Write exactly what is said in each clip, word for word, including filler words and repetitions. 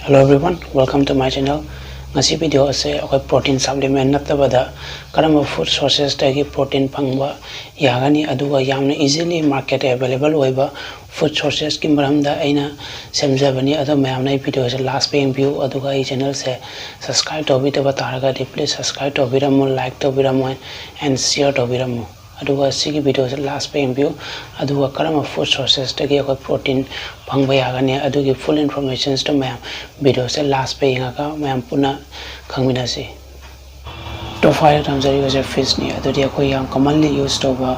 Hello everyone, welcome to my channel. ꯉꯁꯤ video ꯑꯁꯦ ꯑꯩꯈꯣꯏ protein supplement ꯅꯠꯇꯕꯗ ꯀꯔꯝꯕ food sourcesꯇꯒꯤ protein ꯐꯪꯕ ꯌꯥꯒꯅꯤ, ꯑꯗꯨꯒ ꯌꯥꯝꯅ easily market available ꯑꯣꯏꯕ food sourcesꯀꯤ ꯃꯔꯝꯗ ꯑꯩꯅ ꯁꯦꯝꯖꯕꯅꯤ꯫ ꯑꯗꯣ ꯃꯌꯥꯝꯅ ꯑꯩ videoꯁꯦ last ꯐꯥꯎ ꯌꯦꯡꯕꯤꯌꯨ, ꯑꯗꯨꯒ ꯑꯩ channelꯁꯦ subscribe ꯇꯧꯕꯤꯗꯕ ꯇꯥꯔꯒꯗꯤ please subscribe ꯇꯧꯕꯤꯔꯝꯃꯨ, like ꯇꯧꯕꯤꯔꯝꯃꯨ and share ꯇꯧꯕꯤꯔꯝꯃꯨ꯫ ꯑꯗꯨꯒ ꯁꯤꯒꯤ videoꯁꯦ last ꯐꯥꯎ ꯌꯦꯡꯕꯤꯌꯨ, ꯑꯗꯨꯒ ꯀꯔꯝꯕ food sourcesꯇꯒꯤ ꯑꯩꯈꯣꯏ protein ꯐꯪꯕ ꯌꯥꯒꯅꯤ, ꯑꯗꯨꯒꯤ full informationsꯇꯣ ꯃꯌꯥꯝ videoꯁꯦ last ꯐꯥꯎ ꯌꯦꯡꯉꯒ ꯃꯌꯥꯝ ꯄꯨꯟꯅ ꯈꯪꯃꯤꯟꯅꯁꯤ꯫ Top fiveꯇ ꯊꯝꯖꯔꯤꯕꯁꯦ fishꯅꯤ꯫ ꯑꯗꯨꯗꯤ ꯑꯩꯈꯣꯏ ꯌꯥꯝ commonly use ꯇꯧꯕ,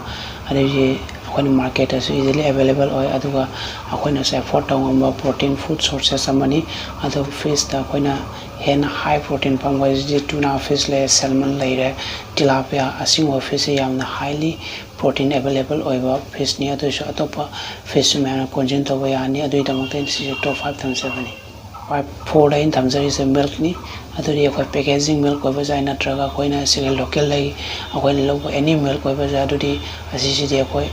ꯑꯗꯒꯤ ꯑꯩꯈꯣꯏꯅ marketꯇꯁꯨ easily available ꯑꯣꯏ, ꯑꯗꯨꯒ ꯑꯩꯈꯣꯏꯅꯁꯨ afford ꯇꯧꯕ ꯉꯝꯕ protein food sources ꯑꯃꯅꯤ꯫ ꯑꯗꯣ fishꯇ ꯑꯩꯈꯣꯏꯅ ꯍꯦꯟꯅ high protein ꯐꯪꯕ ꯍꯥꯏꯁꯤꯗꯤ tuna fish ꯂꯩꯔꯦ, salmon ꯂꯩꯔꯦ, tilapia, ꯑꯁꯤꯒꯨꯝꯕ fishꯁꯦ ꯌꯥꯝꯅ highly protein available ꯑꯣꯏꯕ fishꯅꯤ꯫ ꯑꯗꯨꯁꯨ ꯑꯇꯣꯞꯄ fishꯁꯨ ꯃꯌꯥꯝꯅ consume ꯇꯧꯕ ꯌꯥꯅꯤ꯫ ꯑꯗꯨꯒꯤꯗꯃꯛꯇ ꯑꯩꯅ ꯁꯤꯁꯦ top five ꯊꯝꯖꯕꯅꯤ꯫ Fourth ꯑꯩꯅ ꯊꯝꯖꯔꯤꯁꯦ milkꯅꯤ꯫ ꯑꯗꯨꯗꯤ ꯑꯩꯈꯣꯏ packaging milk ꯑꯣꯏꯕꯁꯨ ꯌꯥꯏ, ꯅꯠꯇ꯭ꯔꯒ ꯑꯩꯈꯣꯏꯅ ꯁꯤꯒꯤ localꯗꯒꯤ ꯑꯩꯈꯣꯏꯅ ꯂꯧꯕ any milk ꯑꯣꯏꯕꯁꯨ ꯌꯥꯏ꯫ ꯑꯗꯨꯗꯤ ꯑꯁꯤꯁꯤꯗꯤ ꯑꯩꯈꯣꯏ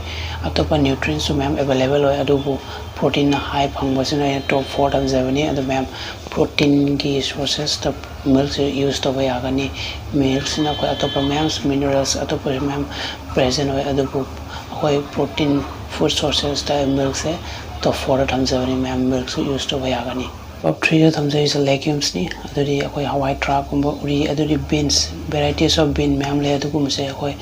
ꯑꯇꯣꯞꯄ nutrientsꯁꯨ ꯃꯌꯥꯝ available ꯑꯣꯏ, ꯑꯗꯨꯕꯨ proteinꯅ high ꯐꯪꯕꯁꯤꯅ ꯑꯩꯅ top four ꯊꯝꯖꯕꯅꯤ꯫ ꯑꯗꯨ ꯃꯌꯥꯝ proteinꯒꯤ sourcesꯇ milkꯁꯦ use ꯇꯧꯕ ꯌꯥꯒꯅꯤ꯫ Milkꯁꯤꯅ ꯑꯩꯈꯣꯏ ꯑꯇꯣꯞꯄ ꯃꯌꯥꯝ minerals ꯑꯇꯣꯞꯄꯁꯨ ꯃꯌꯥꯝ present ꯑꯣꯏ, ꯑꯗꯨꯕꯨ ꯑꯩꯈꯣꯏ protein food sourcesꯇ milkꯁꯦ top fourꯗ ꯊꯝꯖꯕꯅꯤ꯫ ꯃꯌꯥꯝ milkꯁꯨ use ꯇꯧꯕ ꯌꯥꯒꯅꯤ꯫ Top threeꯗ ꯊꯝꯖꯔꯤꯁꯦ legumesꯅꯤ꯫ ꯑꯗꯨꯗꯤ ꯑꯩꯈꯣꯏ ꯍꯋꯥꯏ ꯊ꯭ꯔꯥꯛꯀꯨꯝꯕ, ꯎꯔꯤ, ꯑꯗꯨꯗꯤ beans, varieties of bean ꯃꯌꯥꯝ ꯂꯩ꯫ ꯑꯗꯨꯒꯨꯝꯕꯁꯦ ꯑꯩꯈꯣꯏ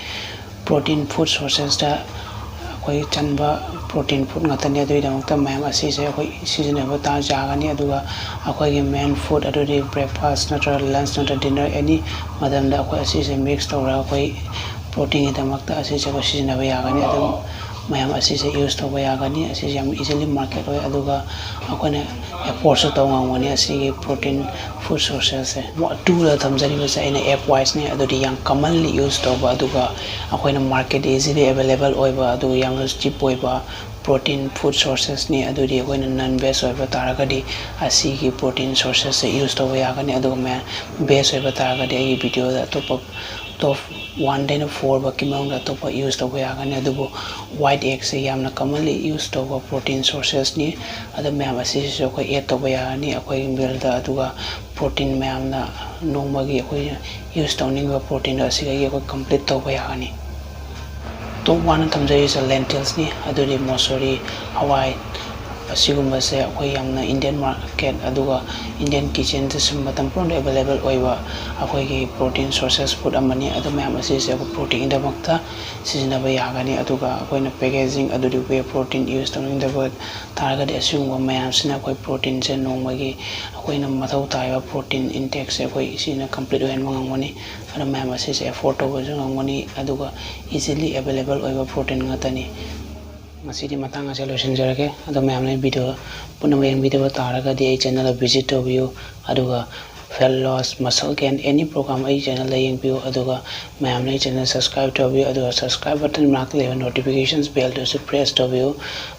protein food sourcesꯇ ꯑꯩꯈꯣꯏ ꯆꯟꯕ protein food ꯉꯥꯛꯇꯅꯤ꯫ ꯑꯗꯨꯒꯤꯗꯃꯛꯇ ꯃꯌꯥꯝ ꯑꯁꯤꯁꯦ ꯑꯩꯈꯣꯏ ꯁꯤꯖꯤꯟꯅꯕ ꯇꯥ ꯌꯥꯒꯅꯤ꯫ ꯑꯗꯨꯒ ꯑꯩꯈꯣꯏꯒꯤ main food, ꯑꯗꯨꯗꯤ breakfast ꯅꯠꯇ꯭ꯔꯒ lunch ꯅꯠꯇ꯭ꯔꯒ dinner, any ꯃꯇꯝꯗ ꯑꯩꯈꯣꯏ ꯑꯁꯤꯁꯦ mix ꯇꯧꯔꯒ ꯑꯩꯈꯣꯏ proteinꯒꯤꯗꯃꯛꯇ ꯑꯁꯤꯁꯦ ꯑꯩꯈꯣꯏ ꯁꯤꯖꯤꯟꯅꯕ ꯌꯥꯒꯅꯤ꯫ ꯑꯗꯨꯝ ꯃꯌꯥꯝ ꯑꯁꯤꯁꯦ use ꯇꯧꯕ ꯌꯥꯒꯅꯤ꯫ ꯑꯁꯤꯁꯦ ꯌꯥꯝ easily market ꯑꯣꯏ, ꯑꯗꯨꯒ ꯑꯩꯈꯣꯏꯅ affordsꯁꯨ ꯇꯧꯕ ꯉꯝꯒꯅꯤ ꯑꯁꯤꯒꯤ protein food sourcesꯁꯦ꯫ Twoꯗ ꯊꯝꯖꯔꯤꯕꯁꯦ ꯑꯩꯅ egg whitesꯅꯤ꯫ ꯑꯗꯨꯗꯤ ꯌꯥꯝ commonly use ꯇꯧꯕ, ꯑꯗꯨꯒ ꯑꯩꯈꯣꯏꯅ market easily available ꯑꯣꯏꯕ, ꯑꯗꯨꯒ ꯌꯥꯝꯅ cheap ꯑꯣꯏꯕ protein food sourcesꯅꯤ꯫ ꯑꯗꯨꯗꯤ ꯑꯩꯈꯣꯏꯅ non veg ꯑꯣꯏꯕ ꯇꯥꯔꯒꯗꯤ ꯑꯁꯤꯒꯤ protein sourcesꯁꯦ use ꯇꯧꯕ ꯌꯥꯒꯅꯤ꯫ ꯑꯗꯨꯒ ꯃꯌꯥꯝ veg ꯑꯣꯏꯕ ꯇꯥꯔꯒꯗꯤ ꯑꯩꯒꯤ videoꯗ ꯑꯇꯣꯞꯄ ꯇꯣꯞ ꯋꯥꯟꯗꯩꯅ ꯐꯣꯔ ꯐꯥꯎꯀꯤ ꯃꯅꯨꯡꯗ ꯑꯇꯣꯞꯄ ꯌꯨꯁ ꯇꯧꯕ ꯌꯥꯒꯅꯤ꯫ ꯑꯗꯨꯕꯨ ꯋꯥꯏꯠ ꯑꯦꯛꯁꯦ ꯌꯥꯝꯅ commonly use ꯇꯧꯕ protein sourcesꯅꯤ꯫ ꯑꯗꯣ ꯃꯌꯥꯝ ꯑꯁꯤꯁꯤꯁꯨ ꯑꯩꯈꯣꯏ add ꯇꯧꯕ ꯌꯥꯒꯅꯤ ꯑꯩꯈꯣꯏꯒꯤ mealꯗ꯫ ꯑꯗꯨꯒ protein ꯃꯌꯥꯝꯅ ꯅꯣꯡꯃꯒꯤ ꯑꯩꯈꯣꯏꯅ use ꯇꯧꯅꯤꯡꯕ proteinꯗꯣ ꯑꯁꯤꯗꯒꯤ ꯑꯩꯈꯣꯏ complete ꯇꯧꯕ ꯌꯥꯒꯅꯤ꯫ ꯇꯣꯞ ꯋꯥꯟꯗ ꯊꯝꯖꯔꯤꯁꯦ lentilesꯅꯤ, ꯑꯗꯨꯗꯤ ꯃꯣꯁꯣꯔꯤ, ꯍꯋꯥꯏ, ꯑꯁꯤꯒꯨꯝꯕꯁꯦ ꯑꯩꯈꯣꯏ ꯌꯥꯝꯅ Indian market ꯑꯗꯨꯒ Indian kitchenꯗꯁꯨ ꯃꯇꯝ ꯄꯨꯝꯅꯃꯛꯇ available ꯑꯣꯏꯕ ꯑꯩꯈꯣꯏꯒꯤ protein sources food ꯑꯃꯅꯤ꯫ ꯑꯗꯨ ꯃꯌꯥꯝ ꯑꯁꯤꯁꯦ ꯑꯩꯈꯣꯏ proteinꯒꯤꯗꯃꯛꯇ ꯁꯤꯖꯤꯟꯅꯕ ꯌꯥꯒꯅꯤ꯫ ꯑꯗꯨꯒ ꯑꯩꯈꯣꯏꯅ packaging ꯑꯗꯨꯗꯤ whey protein use ꯇꯧꯅꯤꯡꯗꯕ ꯇꯥꯔꯒꯗꯤ ꯑꯁꯤꯒꯨꯝꯕ ꯃꯌꯥꯝꯁꯤꯅ ꯑꯩꯈꯣꯏ proteinꯁꯦ ꯅꯣꯡꯃꯒꯤ ꯑꯩꯈꯣꯏꯅ ꯃꯊꯧ ꯇꯥꯔꯤꯕ protein intakeꯁꯦ ꯑꯩꯈꯣꯏ ꯁꯤꯅ complete ꯑꯣꯏꯍꯟꯕ ꯉꯝꯒꯅꯤ꯫ ꯑꯗꯨ ꯃꯌꯥꯝ ꯑꯁꯤꯁꯦ afford ꯇꯧꯕꯁꯨ ꯉꯝꯒꯅꯤ, ꯑꯗꯨꯒ easily available ꯑꯣꯏꯕ protein ꯉꯥꯛꯇꯅꯤ꯫ ꯉꯁꯤꯗꯤ ꯃꯇꯥꯡ ꯑꯁꯤꯗ ꯂꯣꯏꯁꯤꯟꯖꯔꯒꯦ꯫ ꯑꯗꯣ ꯃꯌꯥꯝꯅ ꯑꯩ video ꯄꯨꯝꯅꯃꯛ ꯌꯦꯡꯕꯤꯗꯕ ꯇꯥꯔꯒꯗꯤ ꯑꯩ channelꯗ visit ꯇꯧꯕꯤꯌꯨ, ꯑꯗꯨꯒ fat loss, muscle gain, any program ꯑꯩ channelꯗ ꯌꯦꯡꯕꯤꯌꯨ꯫ ꯑꯗꯨꯒ ꯃꯌꯥꯝꯅ ꯑꯩ channel subscribe ꯇꯧꯕꯤꯌꯨ, ꯑꯗꯨꯒ subscribe button ꯃꯅꯥꯛꯇ ꯂꯩꯕ notifications bellꯗꯨꯁꯨ press ꯇꯧꯕꯤꯌꯨ꯫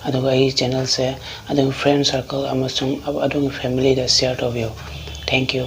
ꯑꯗꯨꯒ ꯑꯩꯒꯤ channelꯁꯦ ꯑꯗꯨꯒꯤ friend circle ꯑꯃꯁꯨꯡ ꯑꯗꯣꯝꯒꯤ familyꯗ share ꯇꯧꯕꯤꯌꯨ꯫ Thank you꯫